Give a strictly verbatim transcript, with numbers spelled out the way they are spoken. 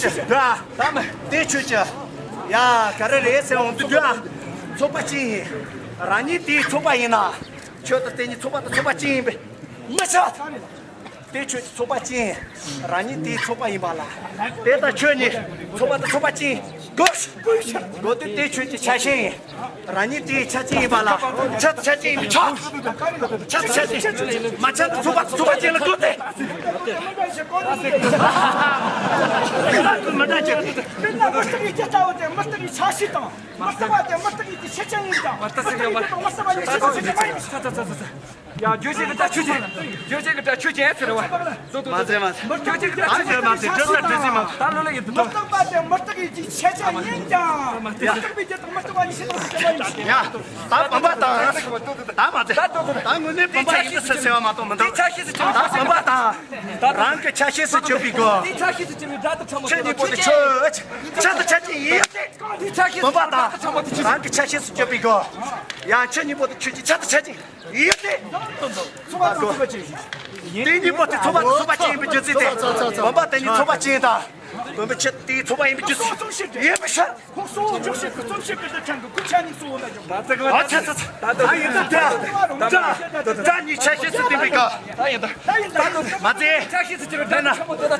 ཆོས་ཀྱི་འདུག་ཨ། དེ་ཆོས་ཀྱི། ཡ་ག་རེ་རེད་ཟེར་འོང་དུས་འདུག་ཨ། ཚོགས་པ་གཅིག་ཡིན། རང་ཉིད་དེའི་ཚོགས་པ་ཡིན་ན། ཁྱོད་དང་དེ་གཉིས་ཚོགས་པ་དང་ཚོགས་པ་གཅིག་ཡིན་པས། མི་ཆགས། དེ་ཁྱོད་ཀྱི་ཚོགས་པ་ཅན། རང་ཉིད་དེའི་ཚོགས་པ་ཡིན་པ་ལ། དེ་དང་ཁྱོད་གཉིས་ཚོགས་པ་དང་ཚོགས་པ་ཅན། དགོས། དགོས་ཏེ་དེ་ཁྱོད་ཀྱི་ཆ་ཤས་ཡིན། རང་ཉིད་དེའི་ཆ་ཅན་ཡིན་པ་ལ། ཆ་དང་ཆ་ཅན་ཡིན་པའི་ཆ། ཆ་དང་ཆ་ཅན། མ་ཆ་དང་ཚོགས་པ་དང་ཚོགས་པ་ཅན་ལ་དགོས་ཏེ། མི་རྟག་ཡིན་ཀྱང་། མི་རྟག་ཡིན་ཀྱང་། མི་རྟག་པ་དེ་མི་རྟག་ཡིན་གྱི་ཤེས་བྱ་ཡིན་ཀྱང་། མི་རྟག་ཡིན་ཀྱང་མི་རྟག་པ་ཡིན་ཤེས་བྱ་ཡིན་ཀྱང་། ཡ། རྗོད་བྱེད་ཀྱི་སྒྲ་ཆོས་ཅན། རྗོད་བྱེད་ཀྱི་སྒྲ་ཆོས་ཅན་ཟེར་བ། མ་ཟེར་མ་ཟེར། རྗོད་བྱེད་ཀྱི་སྒྲ་ཆོས་ཅན། ད་ལོ་ལ་ཡིན་དུ། མི་རྟག་པ་དེ་མི་རྟག་ཡིན་གྱི་ཤེས་བྱ་ཡིན་ཀྱང་། མི་རྟག་པའི་རྒྱུ་དང་མི་རྟག་པ་ཡིན་ཤེས་བྱ་ཡིན། ཡ། ད་བུམ་པ་དང་། ད་མ་ཟེར། ད་དངོས་གནས་བུམ་པ་ཡིན་ཟེར་ཟེར་བ་མ་གཏོགས་མི་འདུག་ད་བུམ་པ་དང་། རང་གི་ཆ་ཤས་སུ་གྱུར་པའི་སྒོ། ཁྱོད་གཉིས་པོ་དེ་ཆོས་ཅན། ཆ་དང་ཆ་ཅན་ཡིན་ཏེ། བུམ་པ་དང་། རང་གི་ཆ་ཤས་སུ་གྱུར་པའི་སྒོ། ཡང་ཁྱོད་གཉིས་པོ་དེ་ཁྱོད་ཀྱི་ཆ་དང་ཆ་ཅན་ཡིན་ཏེ། ཚོགས་པ་དང་ཚོགས་པ་ཅན། དེ་གཉིས་པོ་དེ་ཚོགས་པ་དང་ཚོགས་པ་ཅན་ཡིན་པའི་རྒྱུ་མཚན་དེ། བུམ་པ་དེ་གཉིས་ཚོགས་པ་ཅན་དང་། བུམ་པ་ཁྱོད་དེའི་ཚོགས་པ་ཡིན་པའི་རྒྱུ་མཚན་ཡིན་པའི་ཕྱིར། ཁོང་གཙོ་བོ་འཇོག་བྱེད་ཀྱི་རྩོམ་བྱེད་ཀྱི་འདི་ཕྲན་གྱི་སྐུ་ཆ་ནི་གཙོ་བོ་ལ་འཇོག་པ། ཨ་ཆ་ཆ་ཆ། ད་ཡིན་ད། ད་ད་ནི་ཆ་ཤས་སུ་བསྟན་པའི་སྐབས། ད་ཡིན་ད། ད་ཡིན་ད། མ་ཚད། ཆ་ཤས་སུ་གྱུར་པའི་སྒྲ་ནི་ཕྲ་མོ་དེ་ལ་